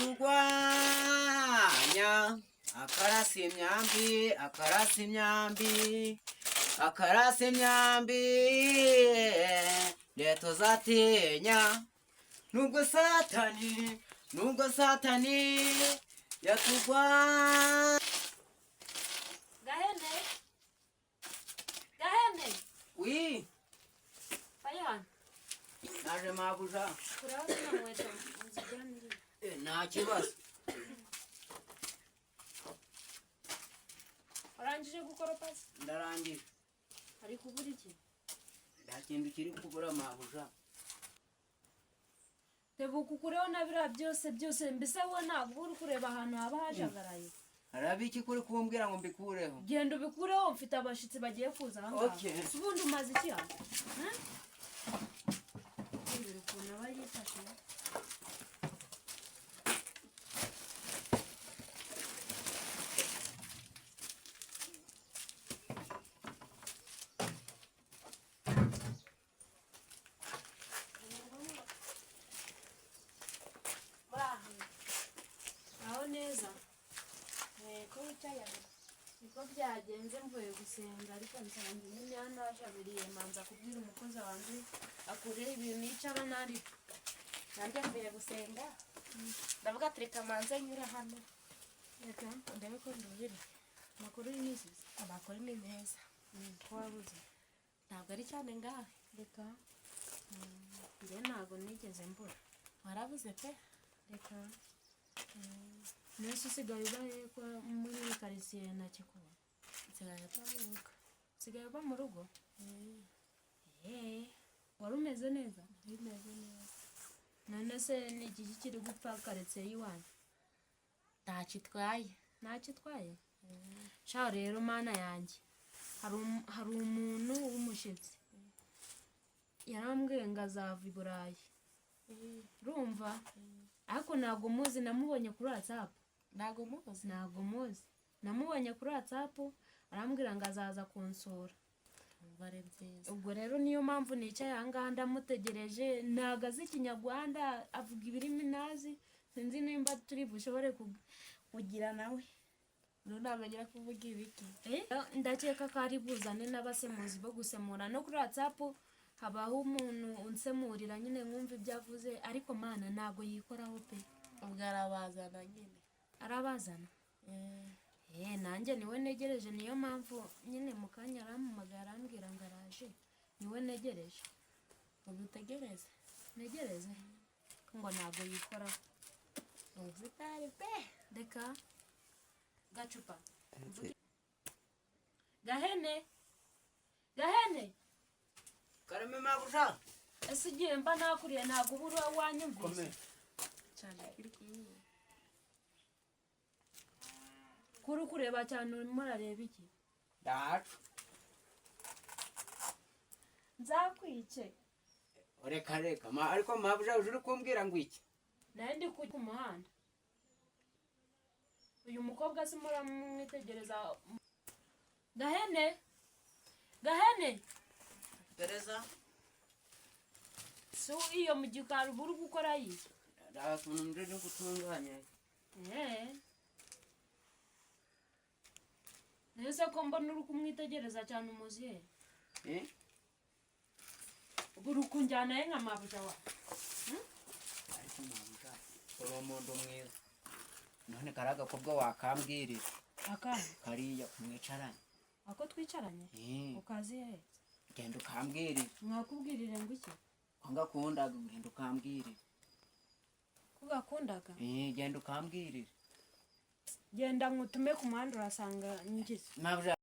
Yatugwanya akarasa imyambi, akarasa imyambi, akarasa imyambi, ntituzatinya nubwo Satani, nubwo Satani yatugwa. Gahene, Gahene! Oui. Vayo hano. Naje, mabuja. Kuraho zino nkweto uzijyane. Nta kibazo. Warangije gukoropa se? Ndarangije. Hari kubura iki? Nta kintu kiri kubura, mabuja. Tebuka ukureho na biriya byose byose. Mbese wowe ntabwo uba uri kureba ahantu haba hajagaraye? Harabe iki kuri kumbwira ngo mbikureho? Genda ubikureho, mfite abashitsi bagiye kuza aha ngaha. Okay. Se ubundi umaze iki hano? Hmm? Ndebera ukuntu aba yifashe. Aho neza. Ko wicaye aho? Niko byagenze, mvuye gusenga ariko nsanze imyanda yajabiriye, manza kubwira umukozi wanjye akureho ibintu yicara nari. Nanjye mvuye gusenga, ndavuga ati reka manze nyura hano. Reka. Ndebe ko nduhire. Amakuru y'iminsi? Amakuru ni meza. Ko wabuze? Ntabwo ari cyane ngahe. Reka, njye ntabwo nigeze mbura. Warabuze pe. Reka. Mbese usigaye uba he, ko muri iyi karitsiye ntakikubona? Nsigaye mba mu rugo. Usigaye uba mu rugo? Eee, wari umeze neza? Bimeze neza. None se ni iki kiri gupfa karitsiye y'iwanyu? Ntacyo itwaye. Ntacyo itwaye. Sha rero mana yanjye, hari umuntu w'umushyitsi yarambwiye ngo azava i Burayi, urumva? Ariko ntabwo muzi, namubonye kuri WhatsApp. Ntabwo muzi? Ntabwo muzi, namubonye kuri WhatsApp, arambwira ngo azaza kunsura. Umva ari byiza. Ubwo rero niyo mpamvu nicaye aha ngaha ndamutegereje. Ntabwo azi Ikinyarwanda, avuga ibirimi ntazi, sinzi nimba turi bushobore kugira nawe. Ntunamenyera kuvuga ibiki? Ndakeka ko ari buzane n'abasemuzi bo gusemura. No kuri WhatsApp habaho umuntu unsemurira nyine nkumva ibyo avuze, ariko mana ntabwo yikoraho pe. Ubwo arabazana nyine. Arabazana. Nanjye niwe ntegereje, niyo mpamvu nyine mu kanya arampamagara arambwira ngo araje, niwe ntegereje. Ubwo utegereze. Ntegereze ngo ntabwo yikoraho. Ubusitani pe. Reka gacupa. Gahene, Gahene! Karame, mabuja. Ese igihe mba nakuriye ntabwo uba uri wanyumvise? Komera. Cyane iri kumwe. Kuri kureba cyane, urimo urareba iki? Ndacu. Nzakwice. Reka reka ma, ariko mabuja uje uri kumbwira ngo iki? Nawe ndi ku muhanda, uyu mukobwa se muramwitegereza? Gahene, Gahene! Tereza. Si iyo mu gikari uba uri gukora yi? Nta tuntu ndi gutunganya. Ese ko mbona uri kumwitegereza cyane, umuzi he? Eh? Ubu uri kunjyana he nka mabuja wa? Ariko mabuja uri umuntu mwiza, none kariya gakobwa wakambwirira? Akahe? Kariya mwicaranye. Ako twicaranye? Eh. Ukazi he? Genda ukambwirira. Mwakubwirire ngo iki? Ko ngakundaga, genda ukambwirira. Ko gakundaga? Eh, genda ukambwirira. Genda nkutume ku muhanda, urasanga ngize Mabuja.